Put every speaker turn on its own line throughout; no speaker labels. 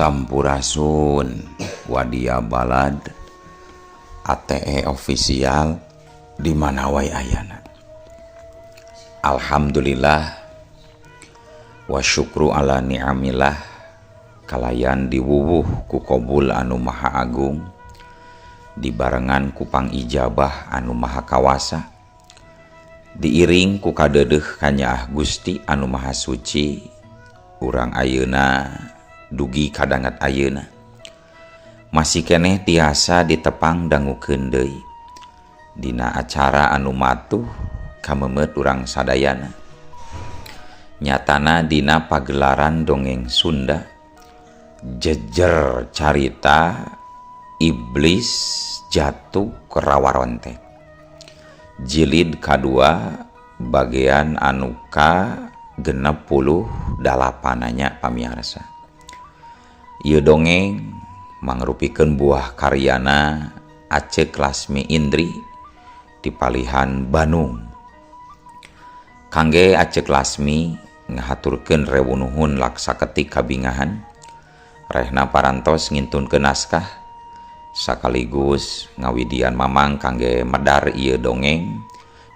Sampurasun Wadia Balad ATE official di mana wae ayana. Alhamdulillah wa syukru ala ni'amillah kalayan diwuwuh ku kobul anu maha agung dibarengan ku pangijabah anu maha kawasa diiring ku kadeudeuh kanyaah Gusti anu maha suci urang ayeuna dugi kadangat ayeuna masih keneh tiasa ditepang dangukeun deui dina acara anu matuh kamemeut urang sadayana nyatana dina pagelaran dongeng Sunda jejer carita iblis jatuh ke rawaronte jilid kadua bagian anu ka 68 nya pamiarsa. Ieu dongeng mangrupikeun buah karyana Acek Lasmi Indri di Palihan Bandung. Kangge Acek Lasmi ngahaturkeun rewunuhun laksa ketik kabingahan rehna parantos ngintunkeun naskah sakaligus ngawidian mamang kangge medar ieu dongeng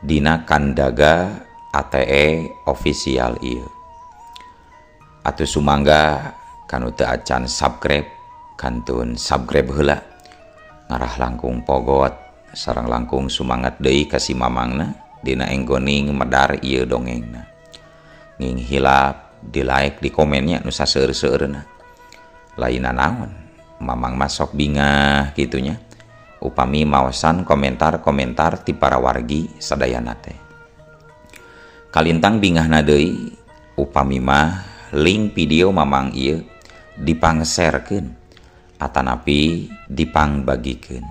dina kandaga ATE official ieu. Atuh sumangga kanu teu acan subscribe kantun subscribe heula ngarah langkung pogot sareng langkung sumangat deui ka si mamangna dina enggoning medar ieu dongengna. Nging hilap di like di komennya nu saseur-seureuna. Lainna naon mamang masok bingah kitunya upami maosan komentar-komentar ti para wargi sadayana teh. Kalintang bingahna deui upami mah link video mamang ieu dipangserkeun atanapi dipangbagikeun.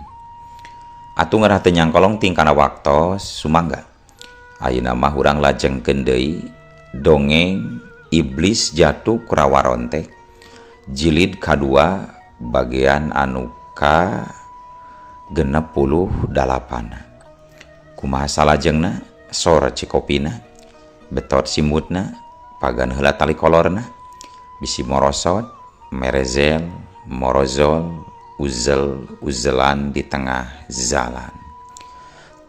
Atuh ngarah teu nyangkolong tingkana waktos sumangga. Ayeuna mah urang lajengkeun deui dongeng Iblis Jatuh ku Rawarontek jilid kadua bagian anu ka 68. Kumaha salajengna sor cikopina betot simutna pagan heula tali kolorna bisi morosot merezel morozol uzel uzelan di tengah jalan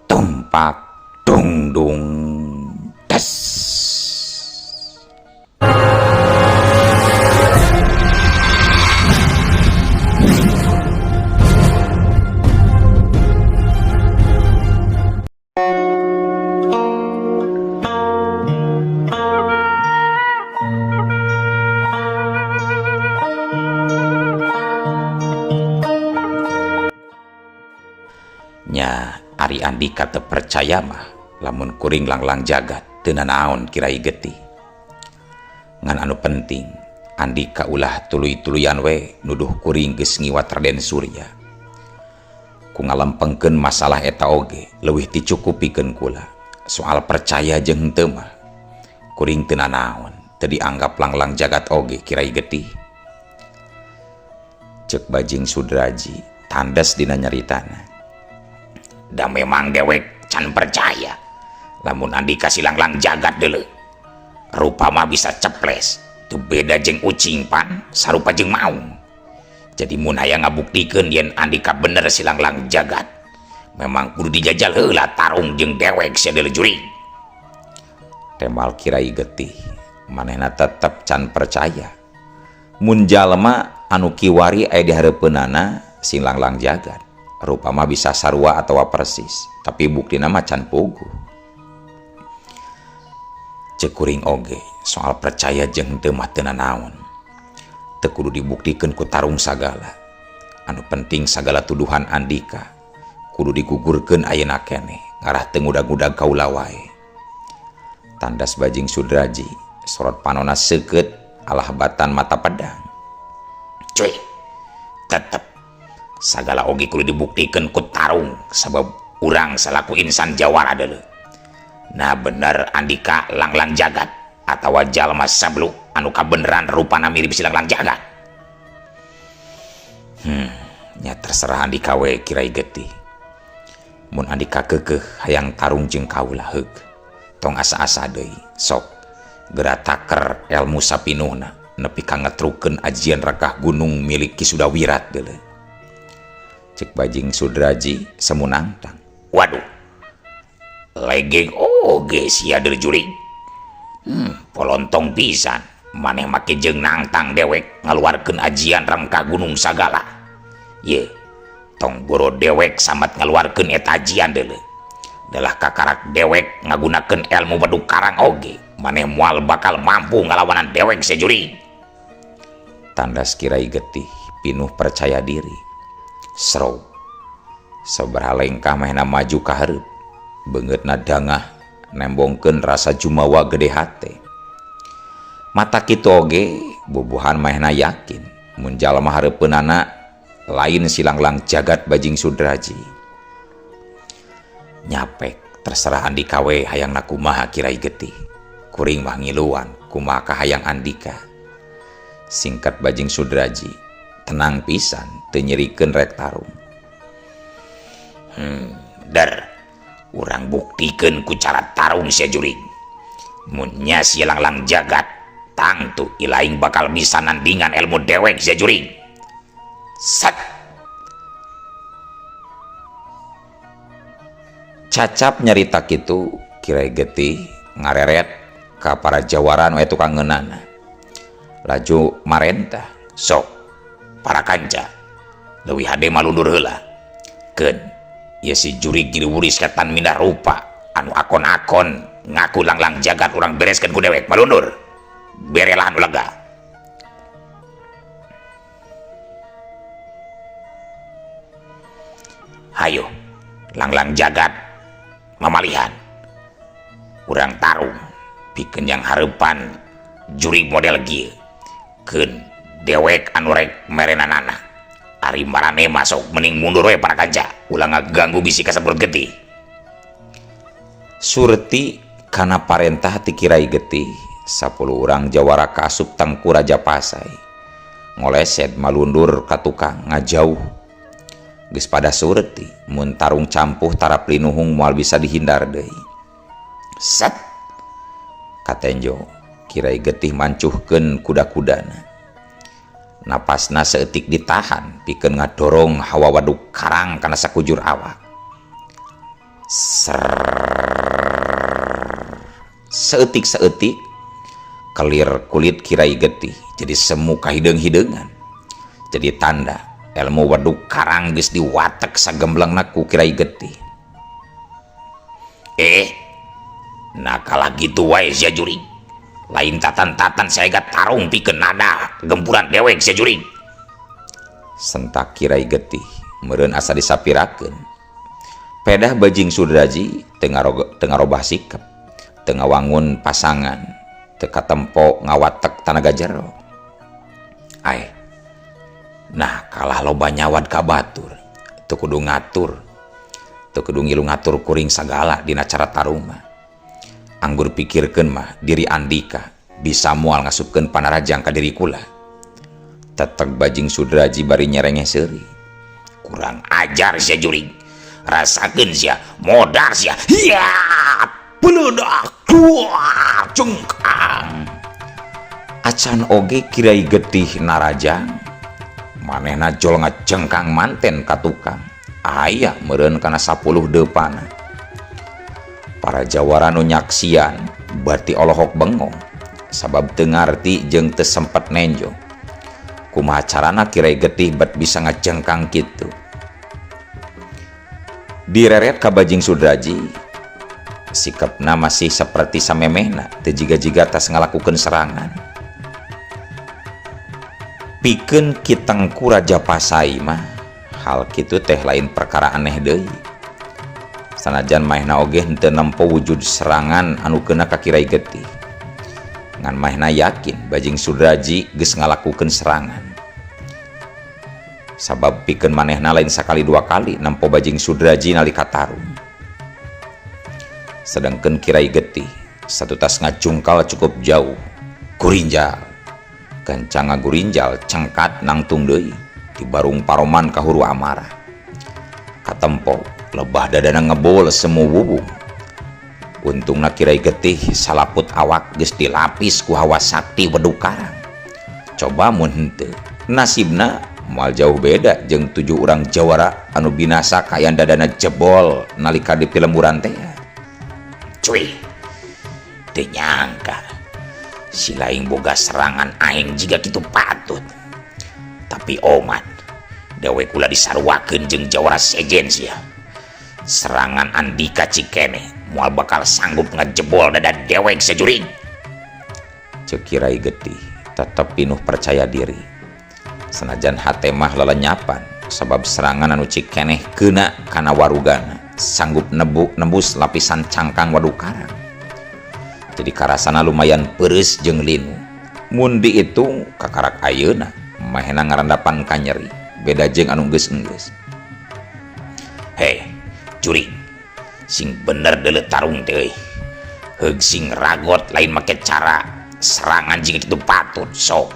tumpak dungdung tes. Nya ari Andika teu percaya mah lamun kuring langlang jagat teu nanaon kirai getih. Ngan anu penting Andika ulah tuluy-tuluyan we nuduh kuring geus ngiwat Raden Surya. Ku ngalempengkeun masalah eta oge leuwih ti cukupikeun kula. Soal percaya jeung henteu mah kuring teu nanaon teu dianggap langlang jagat oge kirai getih. Ceuk Bajing Sudraji tandes dina nyaritana. Da memang dewek can percaya lamun Andika si langlang jagat deuleu rupa mah bisa ceples teu beda jeung ucing pan sarupa jeung maung. Jadi mun hayang ngabuktikeun yen Andika bener si langlang jagat memang kudu dijajal heula tarung jeung dewek sia deuleu jurig. Temal kirai getih manehna tetep can percaya mun jalma anu kiwari aya di hareupeunana si langlang jagat rupa mah bisa sarua atawa persis tapi buktina mah can puguh. Ceuk kuring oge soal percaya jeung henteu mah teu nanaon teu kudu dibuktikeun ku tarung sagala. Anu penting sagala tuduhan Andika kudu digugurkeun ayeuna keneh ngarah teu ngudag-ngudag kaula wae. Tandas Bajing Sudraji sorot panona seukeut alah batan mata pedang. Cuy tetep sagala oge kudu dibuktikeun ku tarung sabab urang salaku insan jawara deuleu. Nah bener Andika langlang jagat atawa jalma sablu anu kabeneran rupana mirip si langlang jagat. Nya terserah Andika we kirai getih. Mun Andika keukeuh hayang tarung jeung kaula heug. Tong asa-asa deui sok geura taker elmu sapinuhna. Nepi ka ngetrukeun ajian rekah gunung milik Ki Sudawirat deuleu. Cek Bajing Sudraji semunangtang. Waduh. Legeng oge sia deuleu jurig. Polontong pisan maneh make jeung nangtang dewek ngaluarkeun ajian rengkah gunung sagala. Ye, tong boro dewek samat ngaluarkeun eta ajian deuleu. Dalah kakarak dewek ngagunakeun ilmu beduk karang oge, maneh moal bakal mampu ngalawanan dewek sejuri. Tandas Kirai Getih pinuh percaya diri. Srow. Sabaraha lengkah manehna maju ka hareup. Beungeutna dangah nembongkeun rasa jumawa gede hate. Mata kitu oge bubuhan manehna yakin mun jalma hareupeunana lain silanglang jagat Bajing Sudraji. Nyapek terserah andika we hayangna kumaha Kirai Getih. Kuring mah ngiluan kumaha kahayang andika. Singkat Bajing Sudraji tenang pisan teu nyerikeun rek tarung. Der urang buktikeun ku cara tarung sia jurig. Mun nya si langlang jagat tangtu ilaing bakal bisa nandingan ilmu dewek sia jurig. Sat. Cacap nyarita kitu Kirai Getih ngareret ka para jawara nu aya tukang ngeunana. Laju marentah, sok para kanca leuwih hade malundur heula. Keun ieu si jurig ngiriwuri setan mindah rupa anu akon-akon ngaku langlang jagat urang bereskeun ku dewek malundur. Berelah anu lega. Hayo langlang jagat mamalihan urang tarung pikeun yang hareupan jurig model kieu. Keun dewek anu rek merenanana. Ari marane masuk mending mundur we para kanca, ulah ngaganggu bisi kasebut getih. Surti kana parentah ti Kirai Getih, 10 urang jawara kaasup tangku Raja Pasai. Ngoleset malundur ka tukang ngajauh. Geus pada surti mun tarung campuh tarap linuhung moal bisa dihindar deui. Set katenjo Kirai Getih mancuhkeun kuda-kudana. Napasna saeutik ditahan pikeun ngadorong hawa waduk karang kana sakujur awak. Saeutik-saeutik kelir kulit Kirai Getih jadi semu kahideung-hideungan. Jadi tanda ilmu waduk karang geus diwatek sagemblengna ku Kirai Getih. Nah kalah gitu wae sia jurig. Lain tatan-tatan saya gak tarung pikeun nada gempuran dewek sia jurig. Sentak Kirai Getih meureun asa disapirakeun. Pedah Bajing Sudraji teu ngarobah sikap, teu ngawangun pasangan, teu katempo ngawatek tanaga jero. Ae. Nah kalah loba nyawad ka batur, teu kudu ngatur, teu kudu ngilu ngatur kuring sagala dina cara tarung mah. Anggur pikirkeun mah diri andika bisa moal ngasupkeun panarajang ka diri kula. Teteg Bajing Sudraji bari nyerengeh seuri. Kurang ajar sia jurig. Rasakeun sia, modar sia. Hiya! Beledak keluar cengkang. Acan oge Kirai Getih narajang. Manehna jol ngacengkang manten ka tukang. Aya meureun kana 10 deupana. Para jawara nu nyaksian berarti olohok bengong sabab teu ngarti jeung teu sempet nenjo. Kumaha carana Kirai Getih bet bisa ngacengkang kitu? Direret ka Bajing Sudraji, sikapna masih seperti samemehna, teu jiga-jiga tas ngalakukeun serangan. Pikeun Ki Tengku Raja Pasai mah hal kitu teh lain perkara aneh deui. Sanajan manehna oge henteu nempo wujud serangan anu keuna ka Kirai Getih. Ngan manehna yakin Bajing Sudraji geus ngalakukeun serangan. Sabab pikeun manehna lain sakali dua kali nempo Bajing Sudraji nalika tarung. Sedangkeun Kirai Getih satutas ngacungkal cukup jauh, gurinjal. Gancang ngagurinjal cengkat nangtung deui di barung paroman kahuru amarah. Katempo lebah dadana ngebol semu wubung. Untungna Kirai Getih salaput awak geus dilapis ku hawa sakti weduk karang. Coba mun henteu, nasibna moal jauh beda jeung 7 urang jawara anu binasa kayan dadana jebol nalika di pilemburan teh.
Cuy, teu nyangka si laing boga serangan aing jiga kitu patut. Tapi oman, dewek ulah disaruakeun jeung jawara sejen sia. Serangan Andika cikene moal bakal sanggup ngejebol dada dewek sejuring.
Ceuk Kirai Getih tetep pinuh percaya diri. Senajan hate mah lelenyapan sabab serangan anu cikeneh keuna kana warugana sanggup nembus lapisan cangkang waduk karang. Jadi karasana lumayan peres jeung linu. Mun diitung kakarak ayeuna mahena ngarandapan kanyeri beda jeung anu geus-geus.
Hei, juring, sing bener deuleu tarung teh euy. Heug sing ragot lain make cara serangan jeung kitu patut. Sok,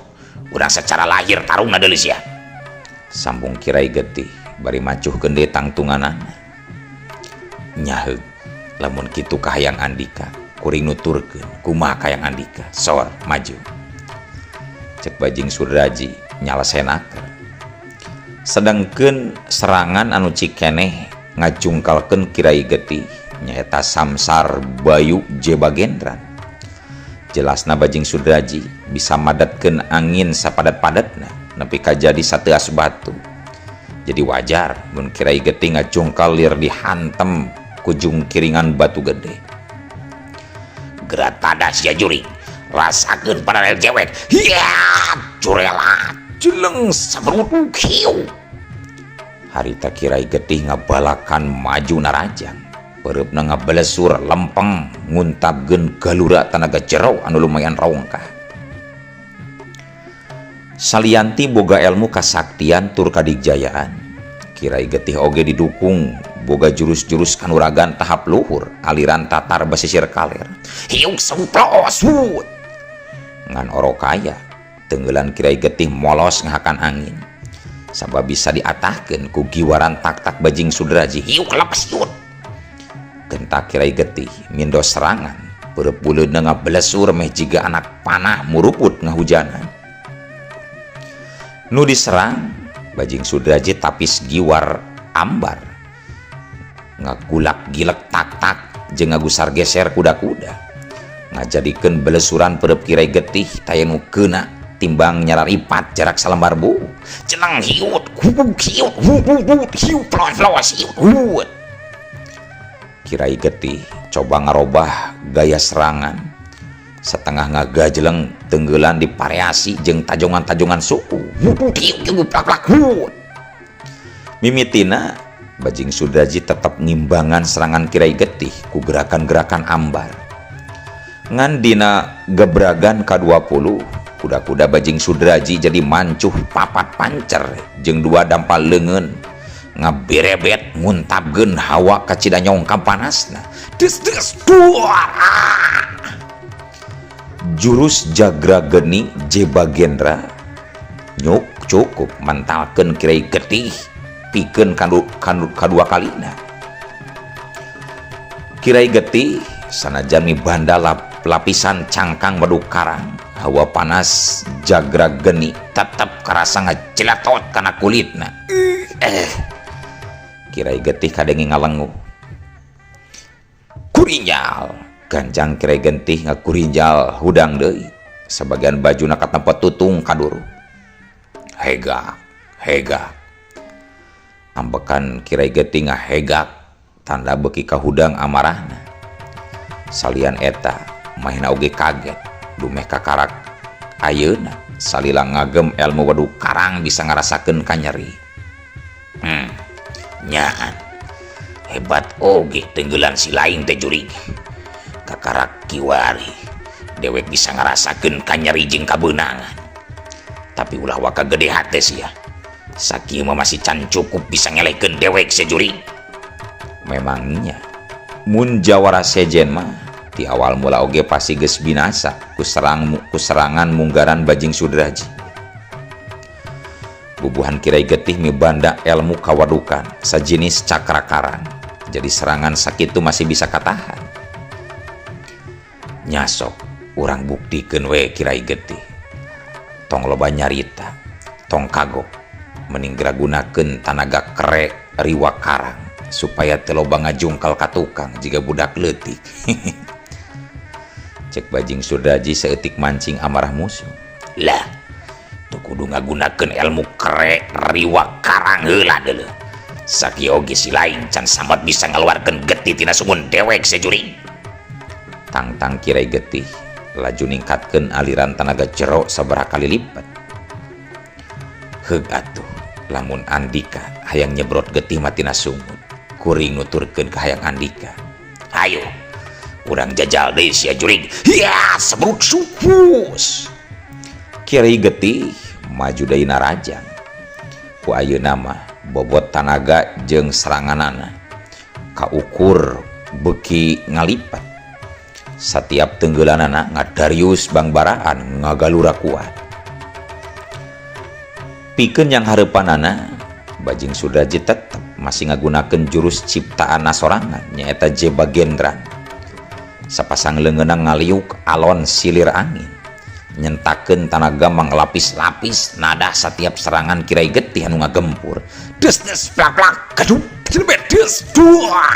urang secara lahir tarungna deuleu sia.
Sambung Kirai Getih bari macuhkeun deui tangtunganana. Nyaheug, lamun kitu kahayang Andika, kuring nuturkeun kumaha kahayang Andika. Sor, maju. Cek Bajing Sudraji nyalesenakeun. Sedangkeun serangan anu cikeneh ngajungkalkeun Kirai Getih nyaeta Samsar Bayu Jebagendran. Jelasna Bajing Sudraji bisa madatkeun angin sapadat-padatna nepi ka jadi sateuas batu. Jadi wajar mun Kirai Getih ngajungkal lir dihantem ku jungkiringan batu gede.
Geratada sia juring, rasakeun paralel jewek. Hiat, curelat, jeleng saberutuk hiu.
Harita Kirai Getih ngabalakan maju narajang. Pereupna ngabelesur lempeng nguntabkeun galura tanaga jero anu lumayan rongkah. Salianti boga ilmu kasaktian tur kadigjayaan, Kirai Getih oge didukung boga jurus-jurus kanuragan tahap luhur aliran Tatar basisir kaler.
Hiuk semplos wut.
Ngan orokaya tenggelan Kirai Getih molos ngahakan angin. Sabab bisa diatahkeun ku giwaran tak-tak Bajing Sudraji.
Hiuk lepas yut.
Gentak Kirai Getih mindo serangan, peureub buleudna ngabelesur meh jiga anak panah muruput ngahujanan. Nu diserang Bajing Sudraji tapis giwar ambar, ngagulak gilek tak-tak jeung ngagusar geser kuda-kuda, ngajadikeun belesuran peureub Kirai Getih taya nu keuna timbang nyararipat jarak salembar buuk.
Cenang hiut, hubuk hiut, hubuk hiut, pelos-pelos hiut, hut.
Kirai Getih coba ngarobah gaya serangan, setengah ngagajeleng tenggelan dipareasi jeung tajongan-tajongan suku.
Hubuk hiut, hubuk plak-plak hut.
Mimitina Bajing Sudraji tetep ngimbangan serangan Kirai Getih ku gerakan-gerakan ambar. Ngan dina gebragan ka-20 kuda-kuda Bajing Sudraji jadi mancuh papat pancer jeung dua dampal leungeun ngaberebet nguntabkeun hawa kacida nyongkam panasna.
Des des duar.
Jurus Jagra Geni Jebagendra nyuk cukup mentalkeun Kirai Getih pikeun kadua kalina. Kirai Getih sanajan mibanda lapisan cangkang waduk karang, hawa panas Jagra Geni
tetep karasa ngajelatot kana kulitna.
Kirai Getih kadenge ngalenguh. Kurinjal, ganjang Kirai Getih ngakurinjal hudang deui. Sebagian bajuna katempat tutung kaduru. Hegak, hegak. Ambekan Kirai Getih ngahegak tanda beuki kahudang amarahna. Salian eta mahina oge kaget dumeh kakarak ayeuna salila ngagem ilmu waduk karang bisa ngarasakeun kanyeri.
Nyaan hebat oge tenggelan si laing teh jurig. Kakarak kiwari dewek bisa ngarasakeun kanyeri jeung kabeunangan. Tapi ulah waka gede hate sia. Sakieu mah masih can cukup bisa ngelehkeun dewek sia jurig.
Memangnya mun jawara sejen mah di awal mula oge pasti geus binasa ku serangan munggaran Bajing Sudraji. Bubuhan Kirai Getih mibanda ilmu kawadukan sajenis cakra karang. Jadi serangan sakitu masih bisa katahan. Nyasok urang buktikeun we Kirai Getih. Tong loba nyarita, tong kagok, mending geragunakeun tanaga kere riwa karang supaya teu loba ngajungkal ka tukang jiga budak leutik. Cek Bajing Sudraji saeutik mancing amarah musuh. Lah, teu kudu ngagunakeun ilmu kere riwa karang heula deuleu. Sakieu oge si lain can sambat bisa ngaluarkeun getih tina sungun dewek sejuring. Tangtang Kirai Getih laju ningkatkeun aliran tanaga jero sabaraha kali lipat. Heug atuh, lamun Andika hayang nyebrot getih mah tina sungut, kuring nuturkeun ka hayang Andika. Hayo, urang jajal deui sia jurig. Hiya, sebrut supus. Kirai Getih maju deui narajang. Ku ayeuna mah bobot tanaga jeung seranganana kaukur beuki ngalipat. Satiap tenggelanana ngadarius bangbaraan ngagalura kuat. Pikeun yang hareupanana Bajing Sudraji tetep masih ngagunakeun jurus ciptaan sorangan nyaeta Jeba Gendran. Sapasang leungeunna ngaliuk alon silir angin, nyentakeun tanaga manglapis-lapis nada satiap serangan Kirai Getih anu ngagempur. Des des plak plak gaduh jelebet des dua.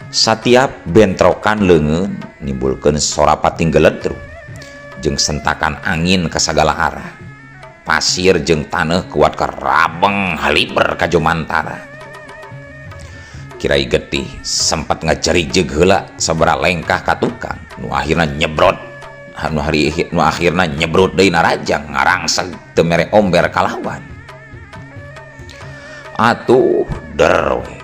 Satiap bentrokan leungeun nimbulkeun sora pating geledruk jeung sentakan angin ka sagala arah. Pasir jeung taneuh kuat karabeng haliber ka jomantara. Kirai Getih sempat ngajarijeg heula sabaraha lengkah ka tukang nu akhirna nyebrot nu hari nu akhirna nyebrot deui narajang ngarangseg teu mere omber kalawan. Atuh der we.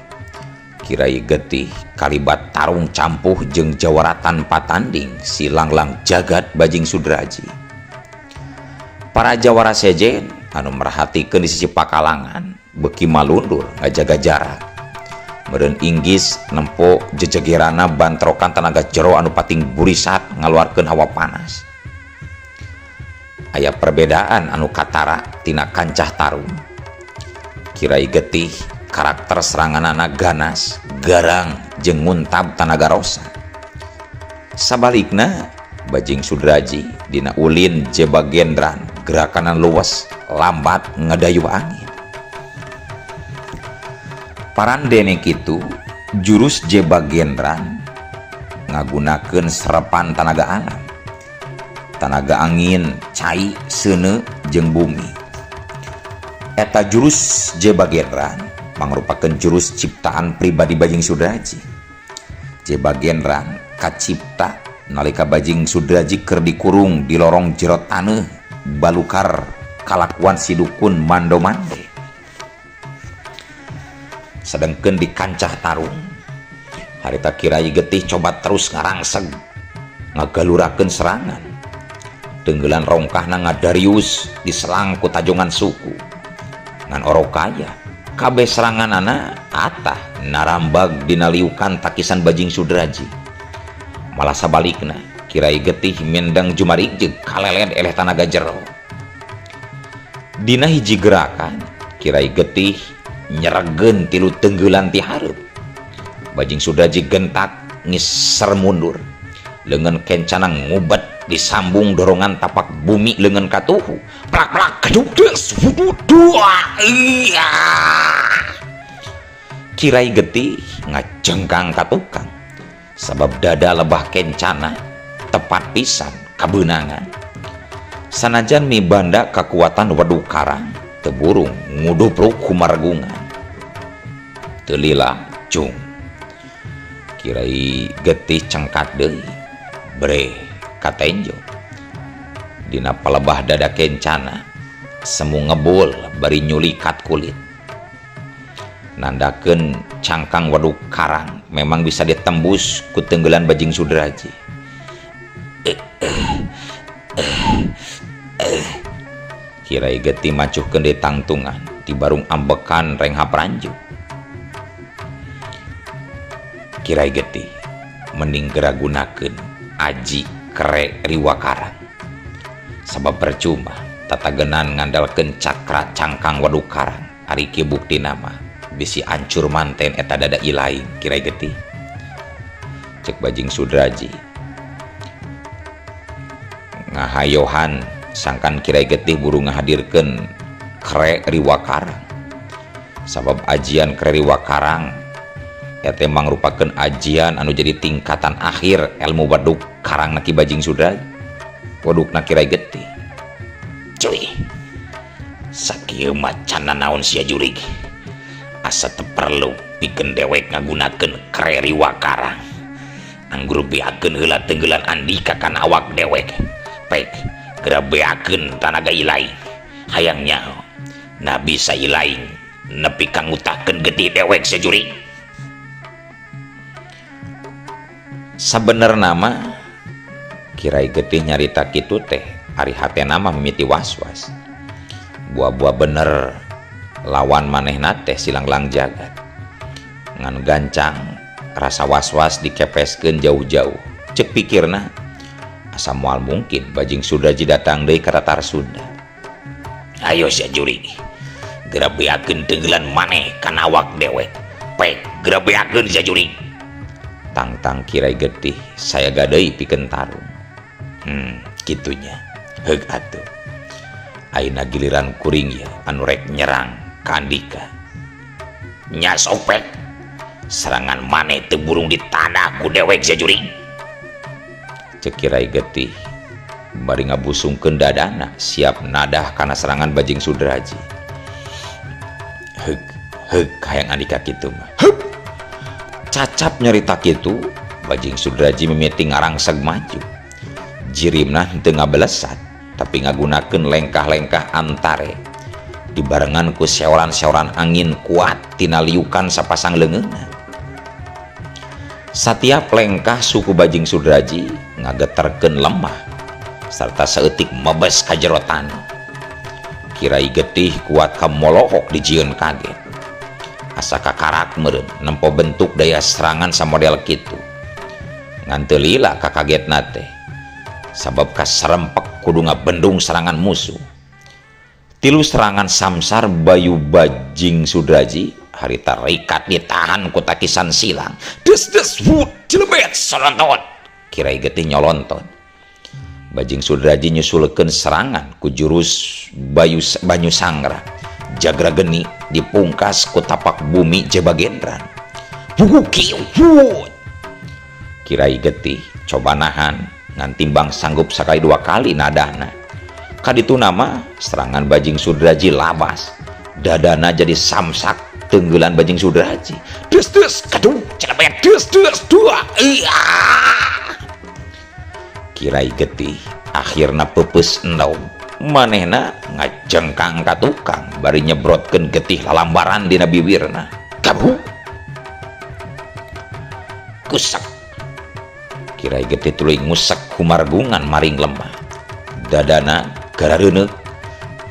Kirai Getih kalibat tarung campuh jeung jawara tanpa tanding si Langlang Jagat Bajing Sudraji. Para jawara sejen anu merhatikeun di sisi pakalangan beuki malundur ngajaga jarak. Meureun inggis nempo jejegerana bantrokan tanaga jero anu pating burisat ngaluarkeun hawa panas. Aya perbedaan anu katara tina kancah tarung. Kirai Getih karakter seranganana ganas, garang jeung nguntab tanaga rosa. Sabalikna Bajing Sudraji dina ulin Jeba Gendran gerakanan luas lambat ngadayu angin. Parandene kitu jurus Jeba Gendran ngagunakeun serepan tanaga alam, tanaga angin, cai, seuneu jeung bumi. Eta jurus Jeba Gendran mangrupakeun jurus ciptaan pribadi Bajing Sudraji. Jeba Gendran kacipta nalika Bajing Sudraji keur dikurung di lorong jero taneuh balukar kalakuan si dukun mando-mande. Sedengkeun di kancah tarung, harita Kirai Getih coba terus ngarangseg ngagalurakeun serangan. Tenggelan rongkahna ngadarius diselang ku tajongan suku. Ngan orokaya kabeh seranganana atah narambag dina liukan takisan Bajing Sudraji. Malah sabalikna Kirai Getih mendang jumarijeg kaleled eleh tanaga jero. Dina hiji gerakan Kirai Getih nyeregen tilu tenggelan ti hareup. Bajing Sudraji gentak ngiser mundur. Leungeun kencana ngubet disambung dorongan tapak bumi leungeun katuhu. Plak-plak gaduh des wudu dua. Iya. Kirai Getih ngajengkang ka tukang. Sabab dada lebah kencana tepat pisan kabeunangan. Sanajan mibanda kakuatan weduk karang teu burung ngudupruk kumargungan. Teu lila cung. Kirai Getih cengkat deui bre katenjo. Dina palebah dada kencana semu ngebul bari nyulikat kulit. Nandakeun cangkang weduk karang memang bisa ditembus ku tenggelan Bajing Sudraji. Kirai Getih macuhkeun deui tangtungan di barung ambekan renghap ranju. Kirai Getih mending geragunakeun aji kere riwa karang. Sabab percuma tatagenan ngandalkeun cakra cangkang weduk karang ari kieu buktina mah bisi ancur manten eta dada ilaing Kirai Getih. Cek Bajing Sudraji ngahayohan Sangkan Kirai Getih buru ngahadirkeun Kre Riwa Karang. Sabab ajian Kre Riwa Karang eta mangrupakeun ajian anu jadi tingkatan akhir ilmu waduk karang Ki Bajing Sudraji. Wadukna Kirai Getih.
Cuy, sakieu mah can nanaon sia jurig. Asa teu perlu pikeun dewek ngagunakeun Kre Riwa Karang. Anggur beakeun heula tenggelan andika kana awak dewek. Pek, geura beakeun tanaga ilaing. Hayang nyaho, nah bisa ilaing nepi ka ngutahkeun getih dewek sia jurig.
Sabenerna mah Kirai Getih nyarita kitu teh ari hatena mah mimiti was-was. Buah-buah bener lawan manehna teh silanglang jagat. Ngan gancang rasa was-was dikepeskeun jauh-jauh. Cek pikirna asa moal mungkin Bajing Sudraji datang deui ka Tatar Sunda.
Ayo sia jurig, geura beakeun tenggelan maneh kana awak dewek. Pek, geura beakeun sia jurig.
Tangtang Kirai Getih saya deui pikeun tarung.
Kitunya. Heug atuh.
Ayeuna giliran kuring ya anu rek nyerang ka andika.
Nya sopek, serangan maneh teu burung ditanah ku dewek sia jurig.
Cek Kirai Getih bari ngabusungkeun dadana siap nadah kana serangan Bajing Sudraji. Heug, heug hayang andika kitu mah. Heug. Cacap nyarita kitu, Bajing Sudraji mimiti ngarangseg maju. Jirimna henteu ngabelesat, tapi ngagunakeun lengkah-lengkah antare. Dibarengan ku seoran-seoran angin kuat tina liukan sapasang leungeunna. Satiap lengkah suku Bajing Sudraji ngageterkeun lemah sarta saeutik mebes ka jero taneuh. Kirai Getih kuat kamolohok dijieun kaget. Asa kakarak meureun nempo bentuk daya serangan samodel kitu. Ngan teu lila kakagetna teh. Sabab kaserempek kudu ngabendung serangan musuh. Tilu serangan samsar bayu Bajing Sudraji harita rikat ditahan ku takisan silang.
Des des wut cilebet solontot.
Kirai Getih nyolontot. Bajing Sudraji nyusulkeun serangan ku jurus bayu banyu sangra. Jagra geni dipungkas ku tapak bumi jebagendran.
Buku kieu wut.
Kirai Getih coba nahan ngan timbang sanggup sakali dua kali nadahna. Kaditu nama serangan Bajing Sudraji labas. Dadana jadi samsak tenggelan Bajing Sudraji.
Des des kadung celebet des des dua. Iya.
Kirai Getih akhirna peupeus endog. Manehna ngajengkang ka tukang bari nyebrotkeun getih lalambaran dina biwirna.
Kabu. Kusak.
Kirai Getih tuluy ngusek humargungan maring lemah. Dadana garareuneuh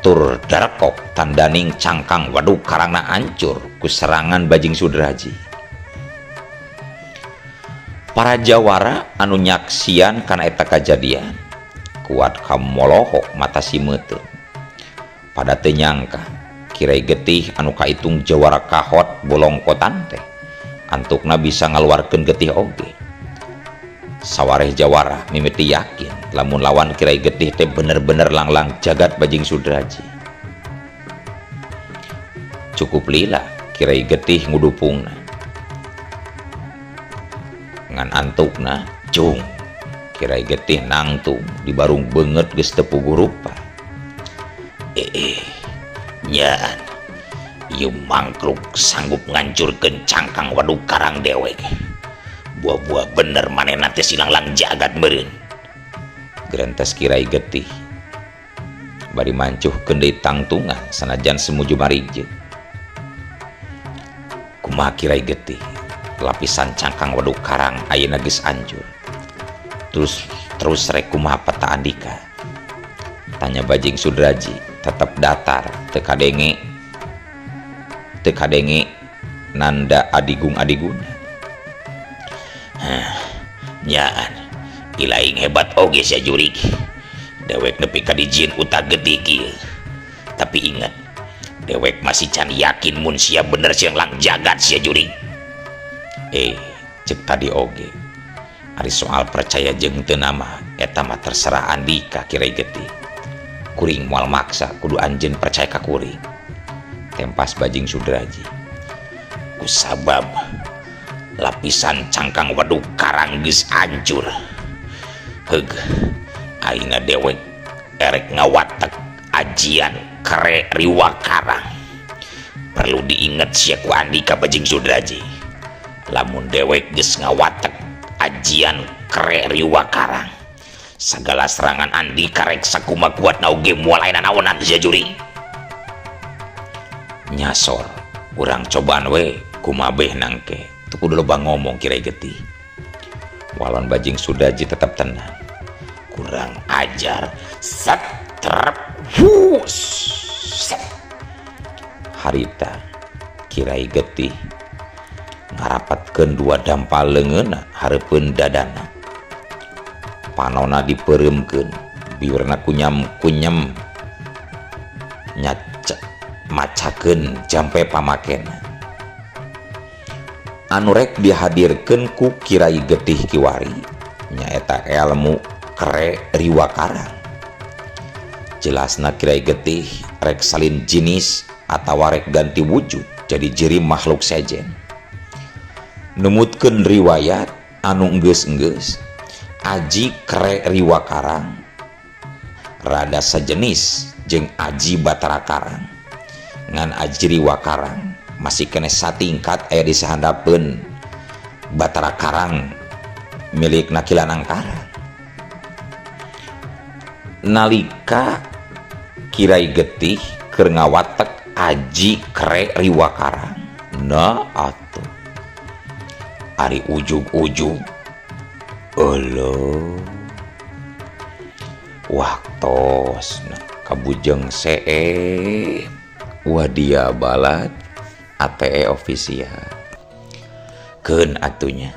tur darekok tandaning cangkang waduk karangna ancur ku serangan Bajing Sudraji. Para jawara anu nyaksian kana eta kajadian kuat kamolohok mata simeuteun. Pada teu nyangka Kirai Getih anu kaitung jawara kahot bolongkotan teh antukna bisa ngaluarkeun getih oge. Sawareh jawara mimiti yakin lamun lawan Kirai Getih teh bener-bener langlang jagat Bajing Sudraji. Cukup lila Kirai Getih ngudupungna. Ngan antukna cung Kirai Getih nangtung di barung beungeut geus teu puguh rupa.
Nyaan ieu mangkruk sanggup ngancurkeun cangkang waduk karang dewek. Buah-buah bener manehna teh silanglang jagat meureun.
Gerentes Kirai Getih bari mancuhkeun deui tangtungan sanajan semuju marije. Kumaha Kirai Getih lapisan cangkang waduk karang ayeuna geus ancur. Terus terus rek kumaha peta andika? Tanya Bajing Sudraji tetep datar teu kadenge nanda adigung-adiguna.
Nyaan ilaing hebat oge sia jurig. Dewek nepi ka dijieun utah getih kieu. Tapi ingat, dewek masih can yakin mun sia bener siang lang jagat sia jurig.
Cek tadi oge. Ari soal percaya jeung teu nama eta mah terserah andika Kirai Getih. Kuring moal maksa kudu anjeun percaya ka kuring. Tempas Bajing Sudraji. Kusabab lapisan cangkang waduk karang geus hancur. Heug, ayeuna dewek erek ngawatek ajian Kere Riwa Karang. Perlu diinget sia ku andika, Bajing Sudraji. Lamun dewek geus ngawatek ajian Kere Riwa Karang, segala serangan andika rek sakuma kuatna oge moal aya naonan sia juri. Nyasor, urang cobaan we kumabeh nangke. Teu kudu loba ngomong, Kirai Getih. Walon Bajing Sudraji tetap tenang. Kurang ajar. Set trep hus. Set. Harita Kirai Getih ngarapatkeun dua dampal leungeunna hareupeun dadana. Panona dipeureumkeun, biwirna kunyam-kunyam nyaca macakeun jampe pamakena. Anu rek dihadirkeun ku Kirai Getih kiwari nyaeta elmu Kere Riwa Karang. Jelasna Kirai Getih rek salin jinis atawa rek ganti wujud jadi jirim makhluk sejen. Numutkeun riwayat anu enggeus-enggeus, aji Kere Riwa Karang rada sejenis jeung aji Batara Karang, ngan aji Riwa Karang masih kene satingkat aya di sahandapeun Batara Karang milik Nakilanang Karang. Nalika Kirai Getih keur ngawatek aji Kere Riwa Karang, nah atuh ari ujug-ujug euleuh waktosna kabujeng see wadia balad ATE official. Keun atunya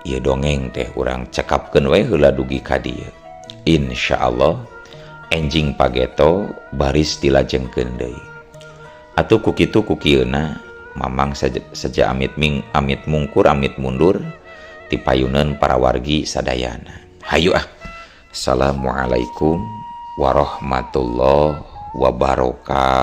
ieu dongeng teh urang cekapkeun we heula dugi ka dieu. Insyaallah enjing pageto baris dilajengkeun deui. Atuh ku kitu ku kieuna Mamang saja, saja amit ming amit mungkur amit mundur ti payuneun para wargi sadayana. Hayu ah. Assalamualaikum warahmatullahi wabarakatuh.